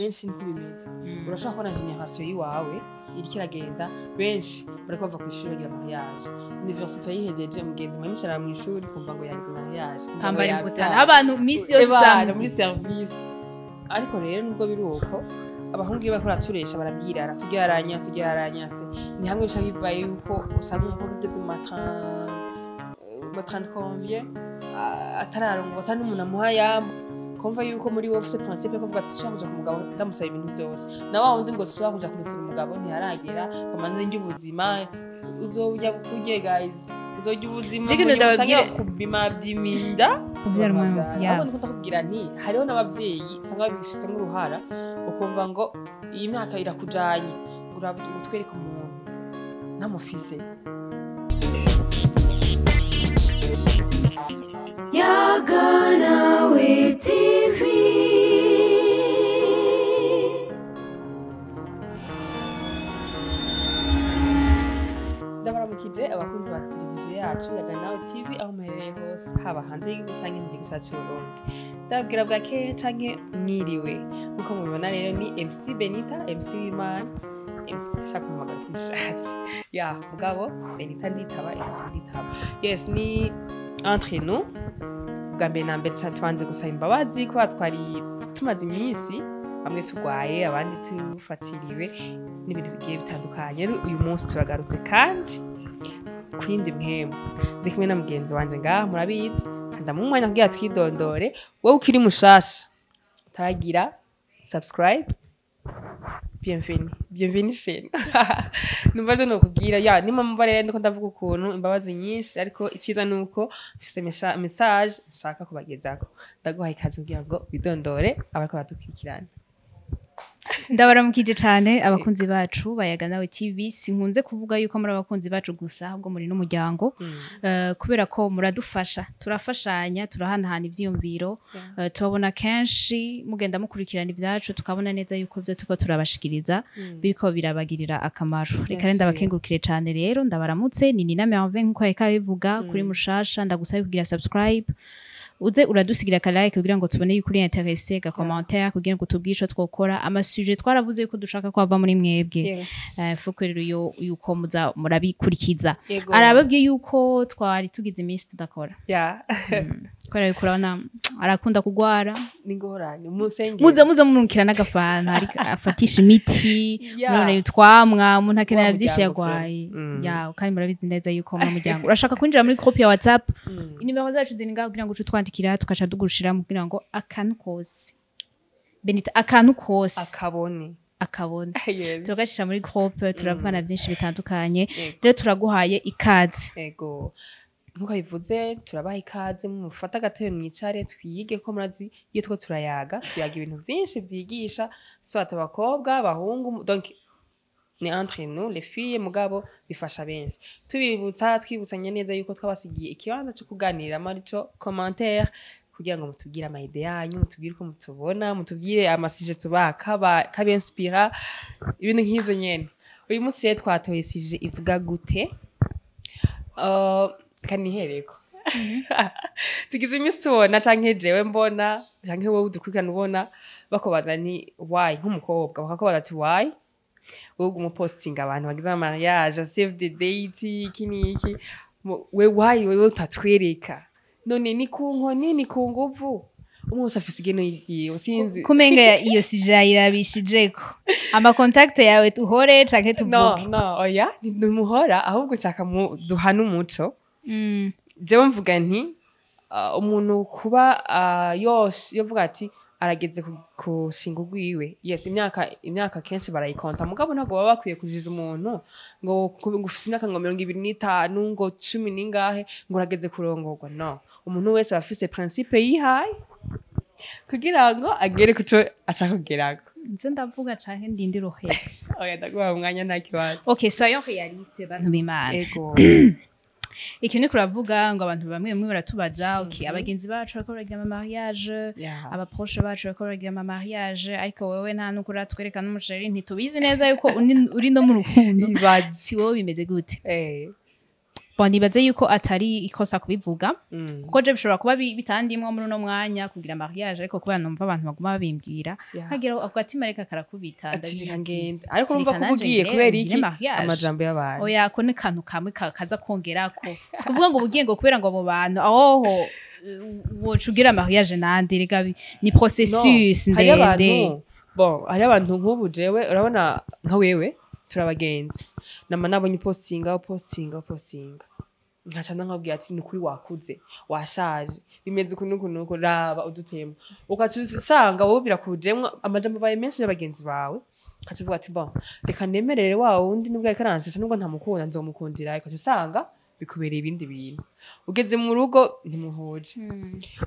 Benshi niko bimeze. Urashobora kubona génération yiwawe iriko iragenda, benshi bariko bava kw'ishuri bagira mariage, université wayihejeje, mugenzi mwe mwicara mw'ishuri, kumva ngo yagize mariage, kumva ngo Kambara imvutano yavyaye. Abantu misi yose Ebana, samedi. Muri service. Ariko rero nubwo biri uko, abahungu iyo bariko baraturesha barabwirana: "Turyaranyase, turyaranyase." Ni hamwe bica biva yuko usanga umukobwa ageze mu ma 30 combien, atararongorwa, atari n'umuntu amuha yambo, kumva yuko muri wowe ufise principe yo kuvuga ati: "Sinshobora kuja ku mugabo ndamusaba ibintu vyose." Na wa wundi ngo: "Sinshobora kuja kumesera umugabo, ntiharagera, kamanze ndye ubuzima." Uzorya kurye, guys, uzorya ubuzima. Jege. Mu gihe Ndababwire- usanga bakubimabima inda. Uvyara umwana, ya. Ahubwo ndiko ndakubwira nti hariho n'abavyeyi usanga babifisemo uruhara, ukumva ngo iyi myaka irakujanye, ngo utwereke umuntu ntamufise. Yaganawe TV. Ndabaramukije abakunzi ba televiziyo yacu ya Ganawe TV, aho muherereye hose, haba hanze y'igihugu canke mu gihugu cacu c'Uburundi. Ndababwira bwakeye canke mwiriwe. Nkuko mubibona rero, ni MC Benita, MC w'Imana, MC shaka guhamagara uko ushatse ya mugabo Benita nditaba, MC nditaba. Yes, ni entre nous. Bwa mbere na mbere tubanze gusaba imbabazi kuba twari tumaze iminsi bamwe turwaye, abandi tufatiriwe n'ibintu bigiye bitandukanye. Rero uyu munsi turagarutse kandi ku yindi mpemu. Ndi kumwe na mugenzi wanje ngaha, murabizi, ndamuha umwanya kugira twidondore. Wowe ukiri mushasha utaragira subscribe, bienvenue, bienvenue chez nous. Numva je nokubwira ya nimba mumva rero ndiko ndavuga ukuntu, imbabazi nyinshi, ariko icyiza ni uko mfise message nshaka kubagezako. Ndaguhaye ikaze kugira ngo widondore abariko baradukurikirana. Ndabaramukije cyane abakunzi bacu bayaga nawe TV. Sinkunze kuvuga yuko muri abakunzi bacu gusa, ahubwo muri n'umuryango, kubera ko muradufasha, turafashanya, turahanahana ivyiyumviro. Tubabona kenshi mugenda mukurikirana ibyacu, tukabona neza yuko ibyo turiko turabashikiriza biriko birabagirira akamaro. Reka rero ndabakengurukire cyane. Rero ndabaramutse, ni Nina Merveille nkuko yariko abivuga. Kuri mushasha, ndagusaba kugira subscribe, uze uradusigira ka like kugira ngo tubone yuko uri intéressé, ga commentaire kugira ngo tubwire ico twokora, ama sujet twaravuze yuko dushaka ko ava muri mwebwe. Faut rero yuko muza murabikurikiza. Arababwiye yuko twari tugize iminsi tudakora kubera yuko urabona arakunda kugwara. N'ingorane musenge. Muze murungikira n'agafanta, ariko afatisha imiti. Murabona utwamwa umuntu akenera Wa byinshi muryango. Yagwaye. Ya, kandi murabizi neza yuko mu muryango urashaka kwinjira muri groupe ya WhatsApp, inimero zacu ziri ngaho kugira ngo uce utwandikira, tukaca tugushiramo kugira ngo akantu kose, Benita, akantu kose akabone. Akabona. Yes. Tugacisha muri groupe, turavugana byinshi bitandukanye. Yego. Rero turaguhaye ikaze. Ego, nkuko bivuze, turabaha ikaze, mufate agatebe mwicare twige, ko murazi iyo two turayaga, tuyaga ibintu byinshi byigisha, soit abakobwa, abahungu, donc ni entre nous les filles, mugabo bifasha benshi. Tubibutsa, twibutsanya neza yuko twabasigiye ikibanza cyo kuganiriramo, arico commentaire, kugira ngo mutubwire ama idées yanyu, mutubwire uko mutubona, mutubwire ama sujet tubaha kabinspira, ibintu nk'ivyo nyene. Uyu munsi rero twatoye sujet ivuga gute? Kanihereko tugize iminsi tubona, canke jewe mbona, canke wowe udukurikirana ubona, bakubaza ni why, nk'umukobwa bakakubaza ati: "Why wowe uguma upostinga abantu bagize ama mariage, save the date, iki n'iki, we why wewe utatwereka?" None ni ku nkoni, ni ku nguvu, umwe wese afise igeno yigiwe, sinzi. Kumenga iyo sujet yayirabishijeko ama contact yawe, tuhore canke No. tuvuge? No, oya, ntimuhora, ahubwo nshaka duhane umuco. Jewe mvuga nti umuntu kuba yose yovuga ati arageze kushinga urwiwe, yes, imyaka kenshi barayikonta, mugabo ntabwo baba bakwiye kujija umuntu ngo ufise imyaka ngo 25, ngo cumi n'ingahe, ngo urageze kurongorwa. No, umuntu wese aba afise principe yihaye kugira ngo agere kuco ashaka kugerako. Nze ndavuga canke ndindi rohetse? Oya, ndaguha umwanya, nta kibazo. Okay, soyons réalistes, bantu b'Imana. Ego. Ikintu niko uravuga ngo abantu bamwe bamwe baratubaza, okay, abagenzi bacu bariko baragira ama mariage, aba proches bacu bariko baragira ama mariage, ariko wewe nta nuko uratwereka n'umu chéri, ntitubizi neza yuko uri no mu rukundo. Ibaze. Si wowe, bimeze gute? Bon, nibaze yuko atari ikosa kubivuga, kuko je bishobora kuba bitandimwo muri uno mwanya kugira mariage, ariko kubera numva abantu baguma babimbwira, nkagira ako gatima reka karakubita. Ati Ndabizi. reka ngende, ariko urumva Reka ko nanje ugiye kubera ngire iki? mariage. Amajambo y'abantu. Oya, ako ni kantu kamwe kaza kongerako. Si kuvuga ngo ubugiye ngo kubera ngo abo bantu ahoho woca ugira mariage nande. Reka ni processus Hariyo ndende. abantu, bon, hariyo abantu nk'ubu jewe urabona nka wewe turabagenzi, nama nabonye upostinga, upostinga, upostinga, nkaca nkabwira ati ni ukuri wakuze, washaje, bimeze uku n'uku n'uku, raba udutema. Ukaca usanga wowe birakujemwo, amajambo abaye menshi y'abagenzi bawe, ukaca uvuga ati bon, reka nemerere wa wundi nubwo ariko aransesa, nubwo ntamukunda nzomukundira. Ukaca usanga bikubereye ibindi bintu, ugeze mu rugo ntimuhuje,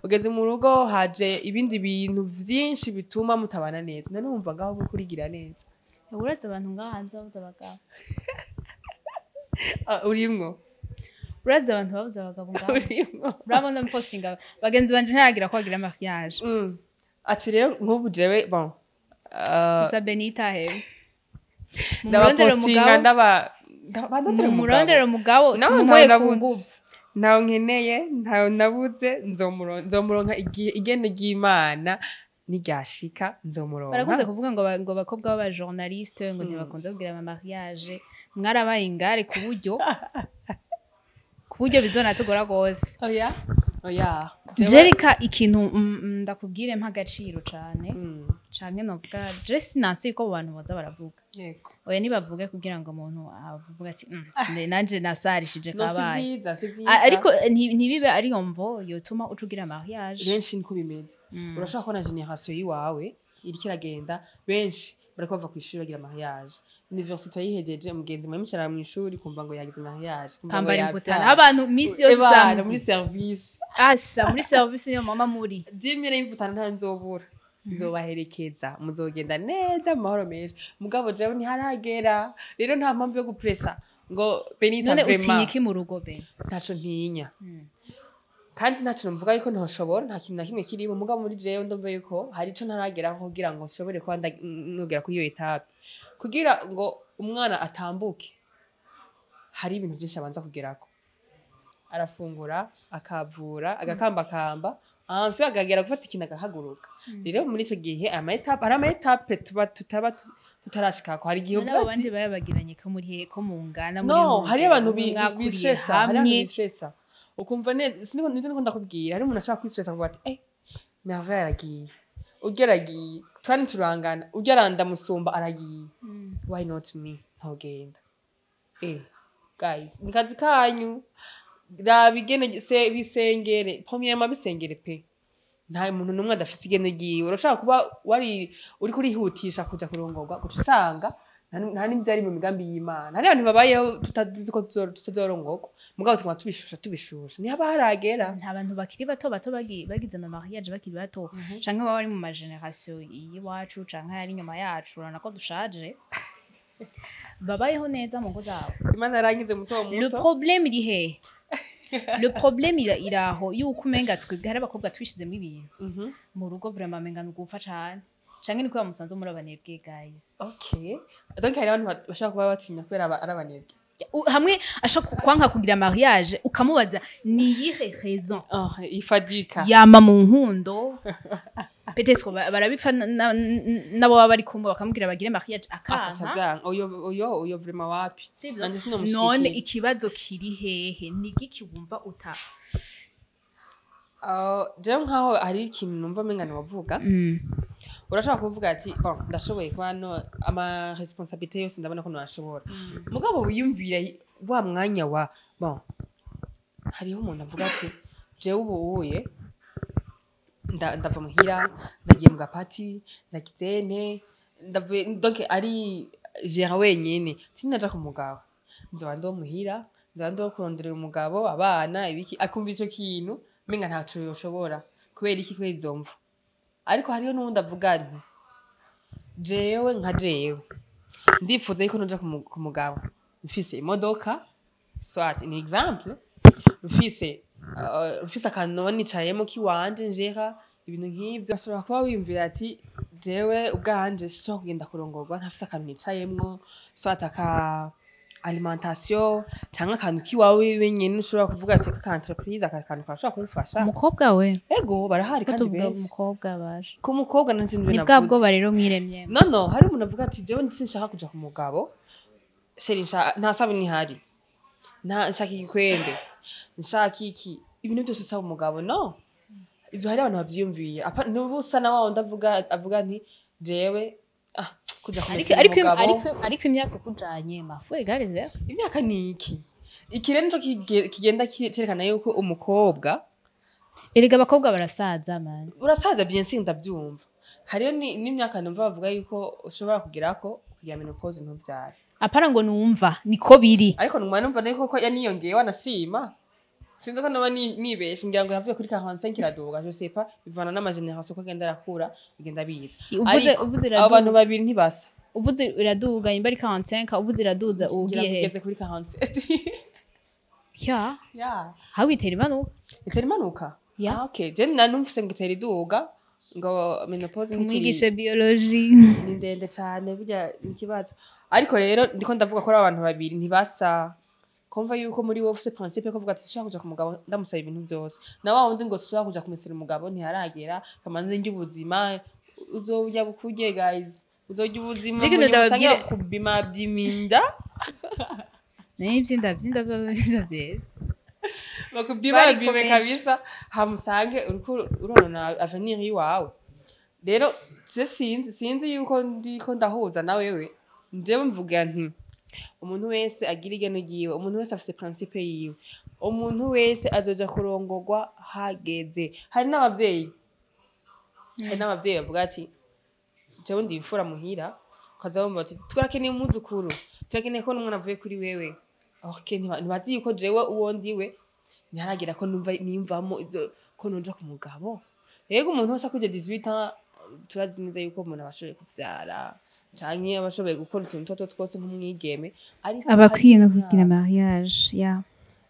ugeze mu rugo haje ibindi bintu vyinshi bituma mutabana neza. None wumva ngaho uriko urigira neza? Uretse abantu ngaha hanze babuze abagabo. Ah, urimwo. Uretse abantu babuze abagabo ngaha. Urimwo. Urabona mpostinga bagenzi banje ntaragira ko bagira mariage. Ati rero nk'ubu jewe, bon, gusa Benita he mumurondere ndabapostinga umugabo. Bandondere Mumurondere umugabo. umugabo Nawe tumugoye ntawe ku nabuze. nguvu. Ntawe nkeneye, ntawe nabuze, nzomuronka igihe igene ry'Imana niryashika nzomuronka. Barakunze kuvuga ngo ngo abakobwa b'aba journaliste ngo ntibakunze kugira ama mariage. Mwarabaye ingare ku buryo bizonatugora rwose. Oya, oya. Jerika ikintu ndakubwire mpa agaciro cane, canke novuga je sinansi ko abo bantu boza baravuga. Oya, nibavuge kugira ngo umuntu avuge ati nanje nasarishije." No, si Kabaye. vyiza, si vyiza. Ariko ntibibe ari iyo mvo yotuma uca ugira mariage. Benshi niko bimeze. Urashobora kubona génération yiwawe iriko iragenda, benshi bariko bava kw'ishuri bagira mariage, université yayihejeje, umugenzi mwe mwicara mw'ishuri kumva ngo yagize mariage, kumva ngo Kambara imvutana yavyaye. abantu misi yose. Ebana, Samedi muri service. Asha, muri service niyo mama muri. Dimire y'imvutana nta nzobura, nzobaherekeza, muzogenda neza mu mahoro menshi. Mugabo jewe ntiharagera, rero nta mpamvu yo gupresa ngo Benita. None utinya Vraiment. iki mu rugo, be? Ntaco ntinya, kandi ntaco numvuga yuko ntoshobora, nta kintu na kimwe kirimo. Mugabo muri jewe ndumva yuko hari ico ntarageraho kugira ngo nshobore kuba nogera kuri iyo étape. Kugira ngo umwana atambuke hari ibintu byinshi abanza kugerako: arafungura, akavura, agakambakamba, enfin akagera gufata ikintu agahaguruka. Rero muri ico gihe ama étapes, hari ama étapes tuba tutaba tutarashikako. Hari igihe None uvuga abo ati bandi baba bagiranye ko muri he ko mungana muri no mu hari rugero abantu rumwe, mwakuriye bistressa, hari abantu hamwe. bistressa, ukumva ne siniko nivyo niko ndakubwira. Hari umuntu ashobora kwistressa kuvuga ati eh, Merveille aragiye, urya aragiye, twari turangana, urya arandamusumba aragiye, why not me? Ntogenda. Guys, ni kazi kanyu, raba igene se bisengere, premièrement bisengere pe. Nta muntu n'umwe adafise igene ryiwe. Urashobora kuba wari uriko urihutisha kuja kurongorwa, guca usanga nta n'ivyari mu migambi y'Imana. Hari abantu babayeho tutazi ko tutazorongorwa, mugabo tuguma tubishusha, tubishusha, ntihaba haragera. Nta bantu bakiri bato bato bagize ama mariage bakiri bato, canke baba bari mu ma génération y'iwacu canke ari inyuma yacu, urabona ko dushaje, babayeho neza mu ngo zabo. Imana yarangize muto Le muto. problème iri hehe? Le problème iri aho yuko umenga twebwe hari abakobwa twishizemo ibintu mu rugo, vraiment umenga ni ugupfa cane, canke ni kubera musanzwe muri abanebwe, guys. Okay, donc hari abantu bashobora kuba batinya kubera ari abanebwe. Hamwe ashaka kwanka kugira mariage, ukamubaza ni iyihe raison? Ah, ifadika. Yama mu nkundo, peut-être barabipfa nabo baba bari kumwe, bakamubwira bagire mariage, akanka. Akaca oyo oyo oyo, vraiment wapi. Sivyo? Nanje sinomushigikira. None ikibazo kiri hehe? Ni giki wumva uta Ah, jewe nkaho hari ikintu numva umenga ntiwavuga. Urashobora kuvuga ati bon, ndashoboye kuba no ama responsabilité yose, ndabona ko nashobora. Mugabo wiyumvira wa mwanya wa bon, hariho umuntu avuga ati jewe ubu uye ndava muhira, ndagiye mu gapati, ndagize nte, ndavuye, donc ari gera wenyene, sinaja ku mugabo, nzoba ndo muhira, nzoba ndo kuronderera umugabo, abana, ibiki. Akumva ico kintu menga ntaco yoshobora. Kubera iki? Kubera izo mvo. Ariko hariho n'uwundi avuga nti jewe nka jewe ndifuza yuko noja ku mugabo mfise imodoka, soit ni exemple, mfise akantu noba nicayemo kiwanje njera, ibintu nk'ivyo. Ashobora kuba wiyumvira ati jewe ubwanje sinshobora kugenda kurongorwa ntafise akantu nicayemwo, soit aka Alimentation canke akantu kiwawe wenyene ushobora kuvuga ati aka entreprise, aka kantu karashobora kumufasha. Umukobwa we? Ego, barahari. Ko Kandi tuvuga benshi. Umukobwa baje. Ku mukobwa nanje Ni bwa bwoba rero mwiremye. No, hari umuntu avuga ati jewe sinshaka kuja ku mugabo, chéri, nta sabuni ihari, nta nshaka igikwembe, nshaka iki, ibintu byose usaba umugabo. No, ivyo hari abantu bavyiyumviye. Nubu usa na wa wundi avuga nti jewe kuja Ariko kumesera ariko umugabo. Ariko imyaka ikujanye mafu egare zero. Imyaka ni iki? Iki rero nico kigenda cerekana yuko umukobwa Erega abakobwa barasaza, man. Urasaza, bien sûr, ndavyumva. Hariyo n'imyaka numva bavuga yuko ushobora kugerako kugira ménopause ntuvyare. Apana ngo numva, niko biri. Ariko numa numva niko ko yaniyongeye, wanashima, sinzi ko noba nibeshe, ngira ngo yavuye kuri 45 iraduga, je sais pas, bivana n'ama génération ko agenda arakura, bigenda biza. Uvuze Ariko uvuze abo bantu iraduga. babiri ntibasa. Uvuze iraduga, imba ari 45, uvuze iraduza Ngira ugiye ngo he? igeze kuri 47. Ya. Ya. Aho itera imanuka. Itera imanuka. Ya. Ah, okay, je nanumvise ngo itera iduga, ngo ménopause ntikiri Tumwigishe biologie. Ni ndende cyane burya, ni ikibazo. Ariko rero ndiko ndavuga ko ari abantu babiri ntibasa. Kumva yuko muri wowe ufise principe yo kuvuga ati sinshaka kuja ku mugabo ndamusaba ibintu vyose, na wa wundi ngo sinshaka kuja kumesera umugabo, ntiharagera, kamanze ndya ubuzima. Uzorya bukurye, guys, uzorya ubuzima. Jege. Mu nyuma usange Ndababwire- bakubima biminda. Nayo ivyinda vyinda biba vyiza. Bakubima Bariko bime benshi. kabisa, hamusange uriko uronona avenir yiwawe. Rero je sinzi yuko ndiko ndahuza na wewe. Njyewe mvuga nti umuntu wese agira igeno ryiwe, umuntu wese afise principe yiwe, umuntu wese azoja kurongorwa hageze. Hari n'abavyeyi bavuga ati jewe ndi imfura muhira, ukaza wumva bati turakeneye umwuzukuru, turakeneye ko n'umwana avuye kuri wewe. Okay, ntibazi yuko jewe uwo ndiwe ntiharagira ko numva nimvamo ko noja ku mugabo. Rero umuntu wese akuje 18 ans, turazi neza yuko umuntu aba ashoboye kuvyara canke aba ashoboye gukora utuntu twose twose nk'umwigeme, ariko Abakwiye no hari kugira mariage ya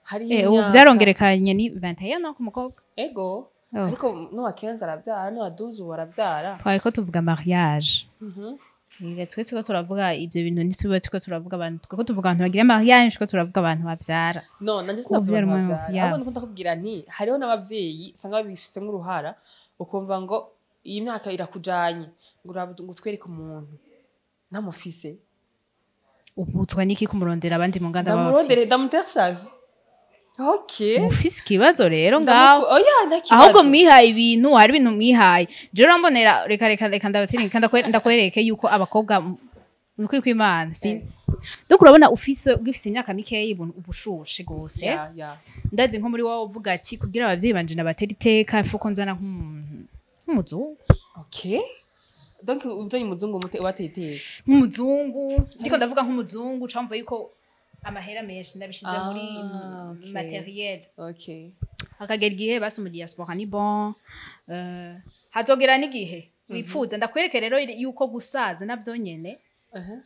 hariho ubu imyaka- vyarongerekanye, ni 21 no ku mukobwa. Ego. Oh. Ariko n'uwa 15 aravyara, n'uwa 12 ubu aravyara. Twari ko tuvuga mariage. Ega, twe turiko turavuga ivyo bintu, ntitube turiko turavuga abantu, tweko tuvuga abantu bagira mariage, turiko turavuga abantu bavyara. No, nanje sinavuga Kuvyara abantu umwana, bavyara. Ya. Ahubwo ndiko ndakubwira nti hariho n'abavyeyi usanga babifisemo uruhara, ukumva ngo iyi myaka irakujanye, ngo uraba ngo utwereke umuntu ntamufise. Ubutswa niki kumurondera abandi mu nganda? Ndamurondere? Baba Ndamutershaje, okay. Mufise ikibazo rero ngaho. Oya, nta kibazo. Ahubwo mwihaye ibintu, hari ibintu mwihaye. Jewe urambonera, reka ndabatire, ndakwereke yuko abakobwa ni ukuri kw'Imana sinzi. Donc urabona ufise ugifise imyaka mikeyi, ubushushe gose. Ya. Ndazi nko muri wowe uvuga ati kugira abavyeyi banje nabatera iteka, ifu ko nzana nk'umuntu nk'umuzungu. Okay, donc uzanye umuzungu mute ubateye iteka? Nk'umuzungu, ndiko ndavuga nk'umuzungu, camva yuko amahera menshi ndabishize muri Ah, okay. matériel. Hakagera igihe basi mu diaspora ni bon, hazogera n'igihe wipfuza. Ndakwereke rero yuko gusaza navyo nyene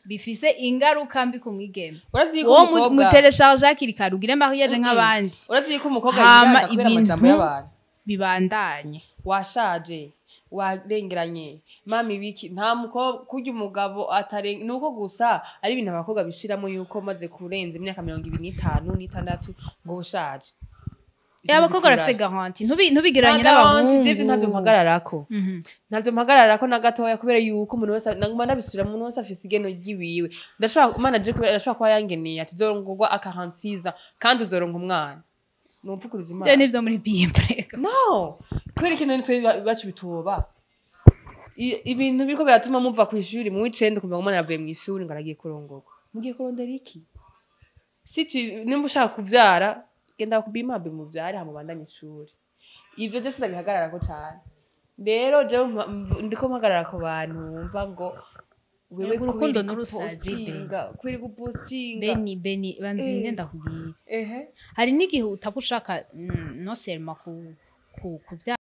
bifise ingaruka mbi ku mwigeme. Urazi yuko Uwo umukobwa mutelecharge hakiri kare, ugire mariage nk'abandi. Urazi yuko umukobwa Hama yiranda kubera amajambo ibintu y'abantu. Bibandanye. Washaje, warengeranye, mama ibiki, nta mukobwa kurya umugabo ataren nuko gusa ari ibintu abakobwa bishiramo yuko maze kurenza imyaka 25 n'itandatu ngo ushaje. Abakobwa barafise garantie, ntubigereranye n'abahungu. Ivyo ntabyo n'abahungu. mpagararako, ntabyo mpagararako na gatoya, kubera yuko umuntu wese, naguma ndabisubira, umuntu wese afise igeno ryiwiwe. Ndashobora Imana je kubera arashobora kuba yangeneye ati uzorongorwa akahansiza kandi uzoronka umwana, numvukuruza Ivyo Imana. nivyo muri Bible. No, kubera ikintu nitwe bacu bituba ibintu biriko biratuma muva kw'ishuri mu w'icenda, ukumva ngo umwana yavuye mw'ishuri ngo aragiye kurongorwa. Mugiye kurondera iki? Si nimba ushaka kuvyara, genda kubimabe muvyare, hama ubandanye ishuri. Ivyo vyose ndabihagararako cane. Rero jewe ndiko mpagarara ku bantu bumva ngo wewe Erega urukundo kubera n'urusazi, be. gupostinga, kubera gupostinga. Beni, Beni, banzinde. Ndakubwira, Ehe. hari n'igihe utaba ushaka, non seulement ku kuvyara.